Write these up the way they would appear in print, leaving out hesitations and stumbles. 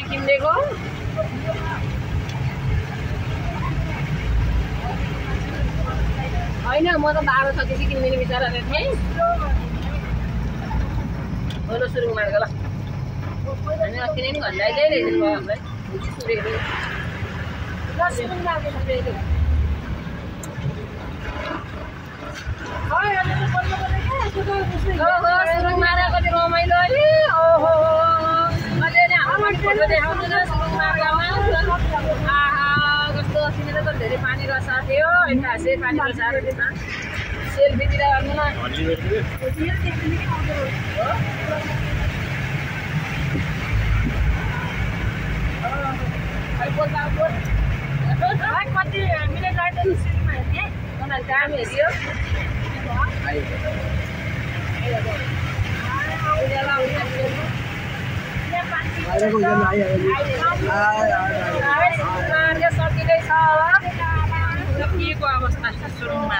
कहाँ किनिदिएको होइन म त 12 छ त्यसै किन्दिनँ बिचराले थिएँ बोलो सुरु मार्ग ल अनि अस्ति नै भन्दै रहेछ भयो हामीलाई सुरु मार्ग कति रमाइलो अरे ओहो अहिले हाम्रो फोटो देखाउँछु न सुरु मार्गमा आहा कस्तो अस्ति त धेरै पानी रसा थियो होइन हासे पानी रसाएर त्यसमा सेल्फीतिर गर्नु न कति मिनेट लाग्दैन सुरुमा हेर्ने उनीहरू काम हेऱ्यो सकिँदैछ सकिएको अवस्था छ सुरुमा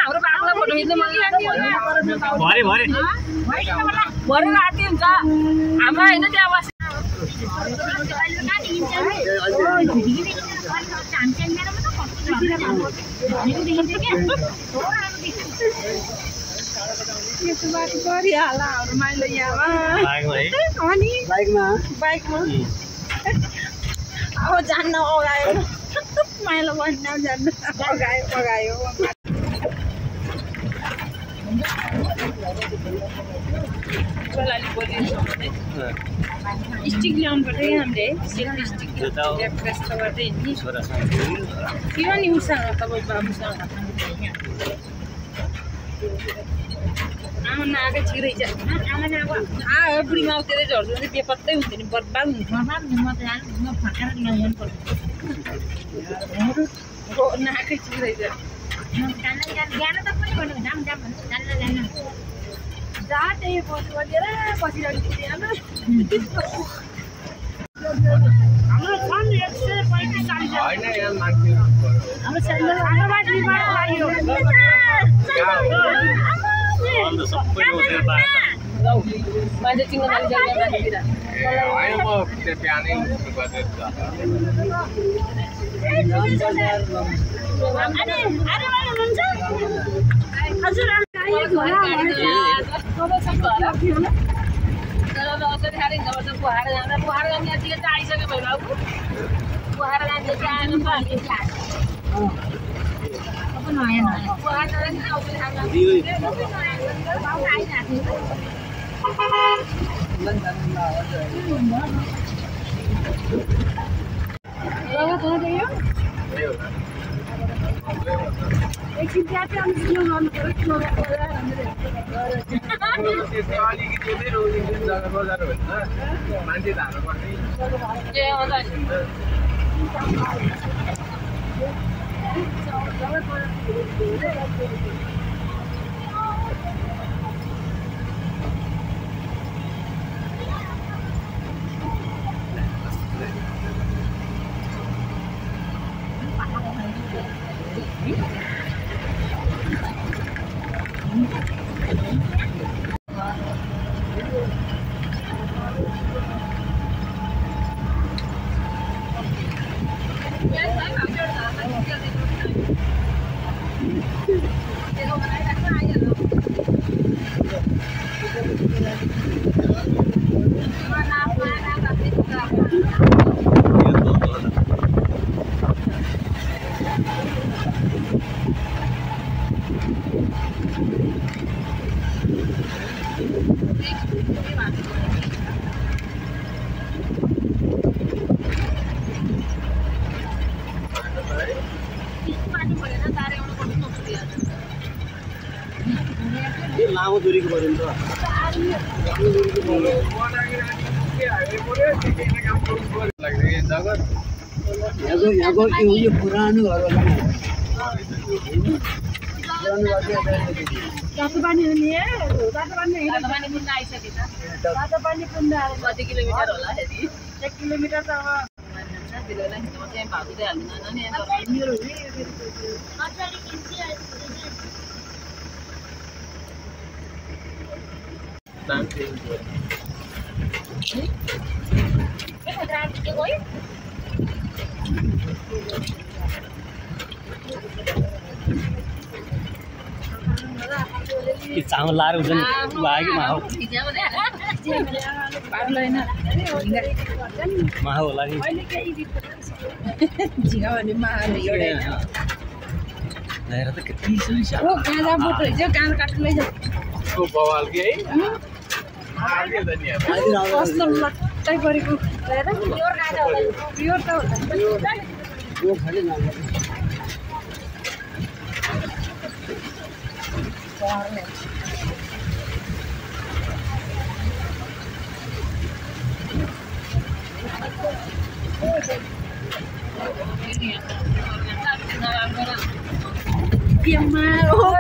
हाम्रो बाबुलाई फोटो खिच्नु भरे राति हुन्छ हाम्रो होइन त्यहाँ बस बाइकमा अब जान्न अगायो माइलो भन्न जान्न अगायो स्टिक ल्याउनु पर्छ हामीले सेल्फी स्टिक गर्दै नि त्यो नि उसँग तपाईँ बाबुसँग आमा नआएकै छिरै आयो बुढीमा आउँदै झर्छु भने बेपत्तै हुन्छ नि बर्बाद हुन्छ नआएकै छिरै जहाँ त्यही बसेर बसिरहेको हाम्रो छन् 135 मान्छे चिङ्गो लामो दूरीको पऱ्यो नि त यहाँको यो पुरानो घर होला तातो पानी हुने तातो पानी पुग्न आइसकेछ तातो पानी पुग्न कति किलोमिटर होला यदि 1 किलोमिटर त अब बेला म चाहिँ भाउ दिँदै हाल्दिनँ नि मेरो चामल लाएर हुन्छ नि लाग्यो माहो होला नि झिँगा भने माहाले एउटै ल्याएर त कति छ ओ गाँजा बोट रहेछ गाँजा काट्नु लैजाऊ को बवाल के है आगे त नि कस्तो लट्टै परेको हेर प्योर गाँजा होला प्योर त होला यो खाली नगर्नु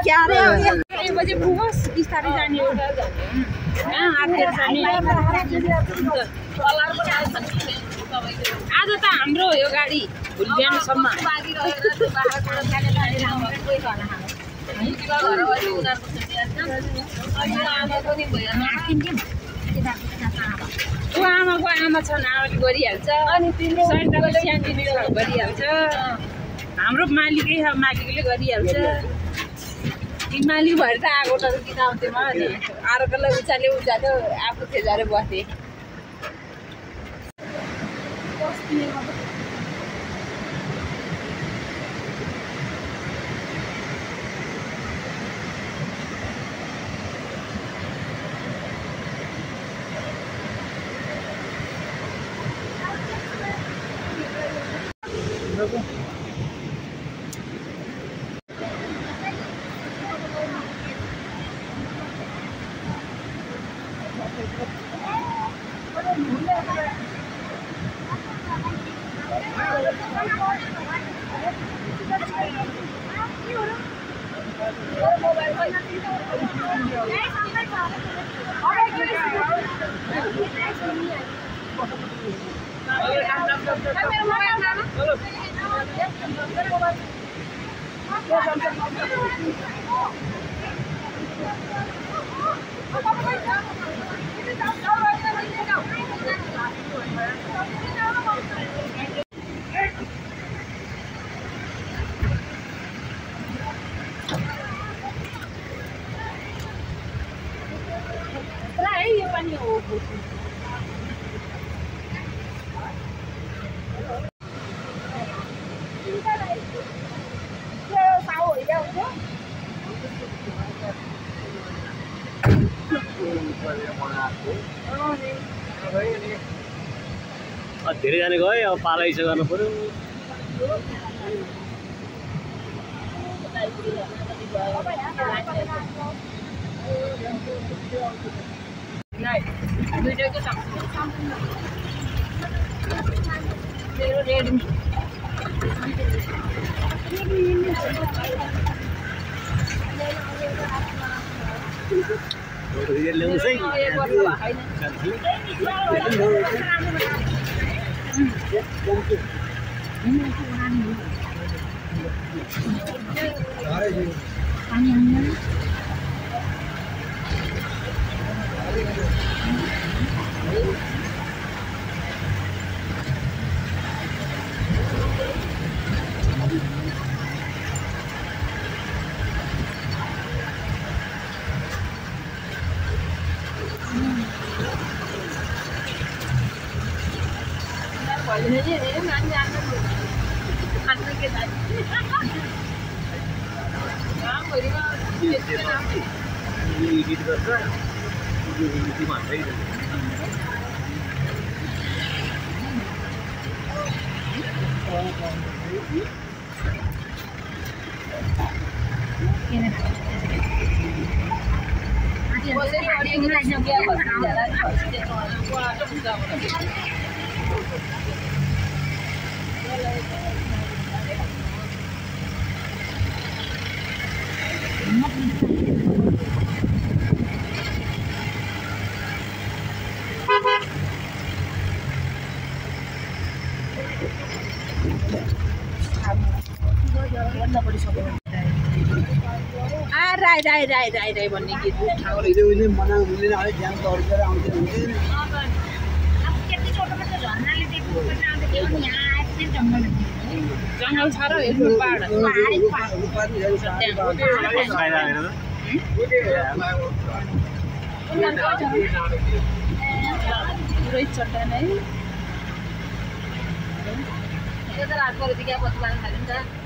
क्या रे एक बजे पुगोस् बिस्तारै जाने हो कहाँ आफेर जाने आज त हाम्रो यो गाडी भोलि बिहानसम्म आमाको आमा छन् आमाले गरिहाल्छ अनि सैटाको सानोले गरिहाल्छ हाम्रो मालिकै छ मालिकले गरिहाल्छ मालिक भएर त आगो त किन आउँथ्यो म अनि अर्कोलाई उचाल्यो आफू थेजारे बसेँ धेरैजना गयो अब पालै छ गर्नु पर्यो ल्याउनु चाहिँ एडिट गर्छ भन्दै राई राई राई राई राई भन्ने गीत उहिले मना हुँदैन अहिले ध्यान तर्केर आउँदै हुँदैन जङ्गल छ र हेर्नु पहाड पुरै चट्टान है हात परेदेखि क्या बत्ती बाल्न थाल्यो नि त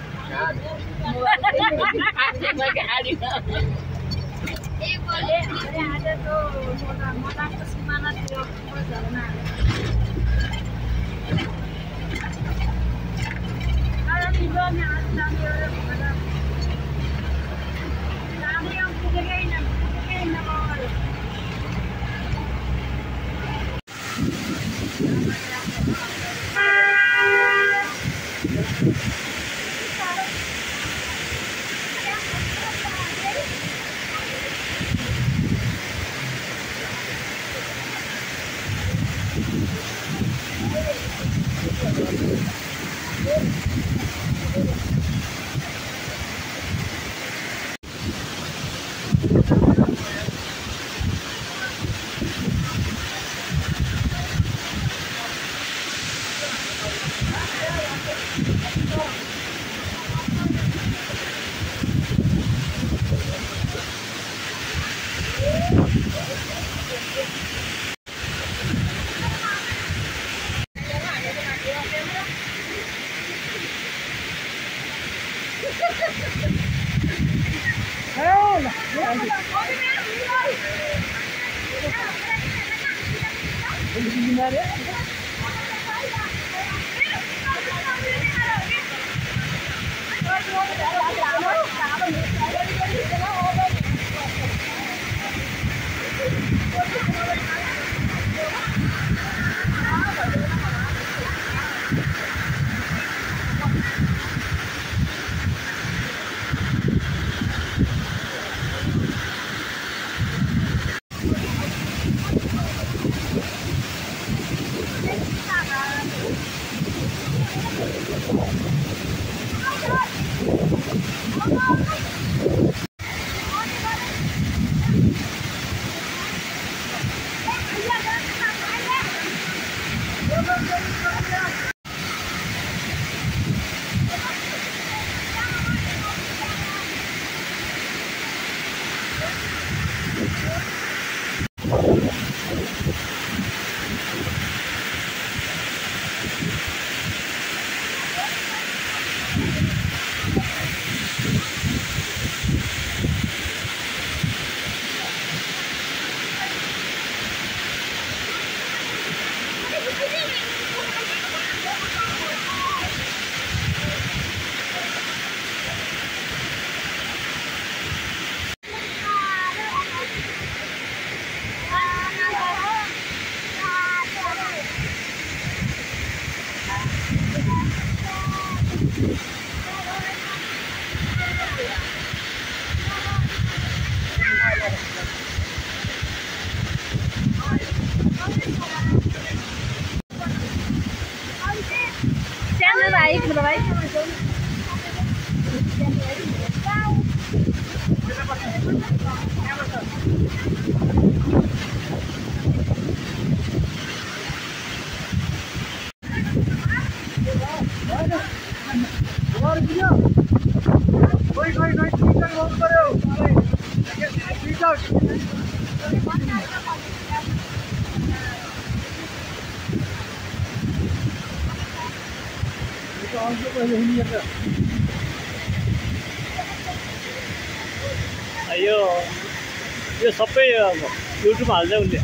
यो सबै युट्युबमा हाल्छ उसले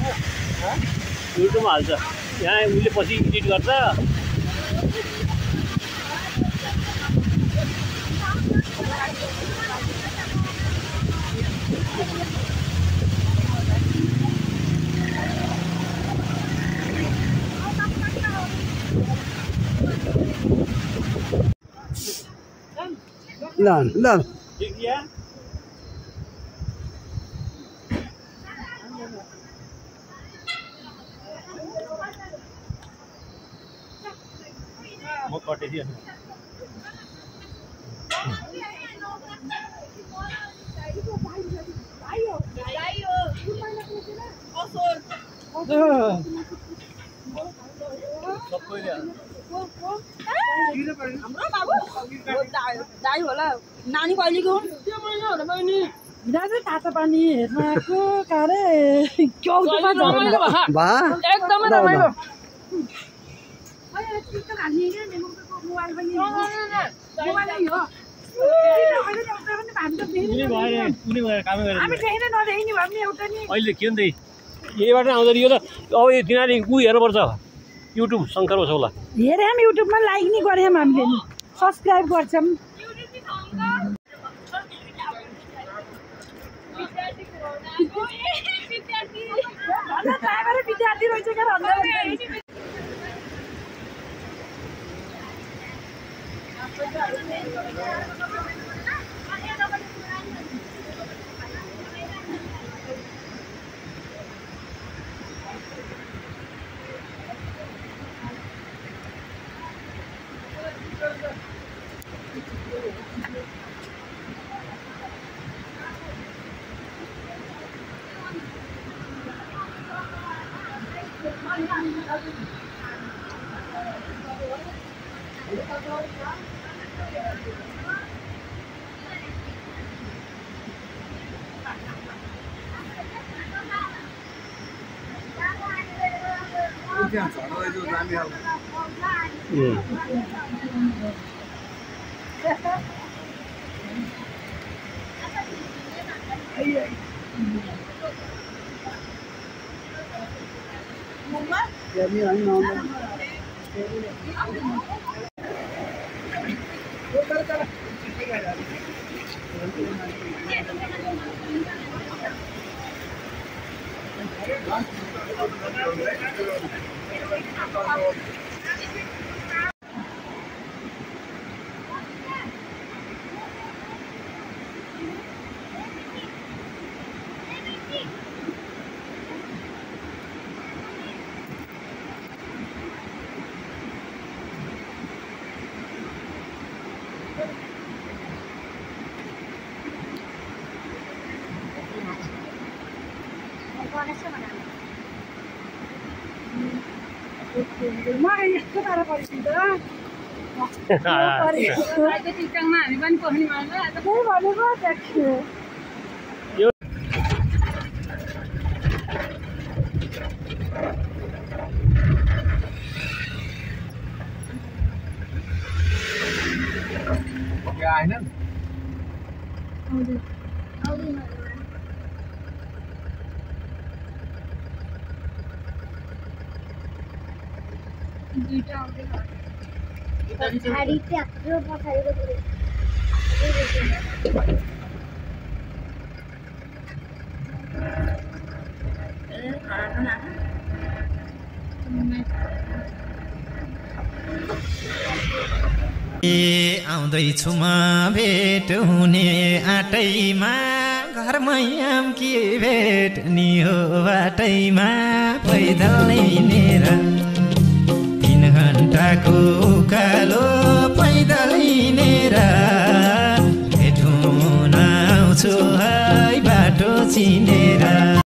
युट्युबमा हाल्छ यहाँ उसले पछि एडिट गर्छ ल ल म कटेँ दाई होला नानी कहिलेको दाजु तातो पानी हेर्न आएको कारे क्याउटोमा झर्नु बा एकदमै रमाइलो अहिले के नि यहीबाट आउँदा यो त अब यो तिनीहरूले ऊ हेर्नुपर्छ युट्युब शङ्कर ओसौला हेऱ्यौँ युट्युबमा लाइक नि गऱ्यौँ हामीले नि सब्सक्राइब गर्छौँ विद्यार्थी रहेछ क्या आउँदैछु म भेट हुने आटैमा घरमै आम के भेट नि हो बाटैमा पैदल हिँडेर 3 घण्टाको उकालो पैदल हिँडेर भेट हुन आउँछु है बाटो चिनेर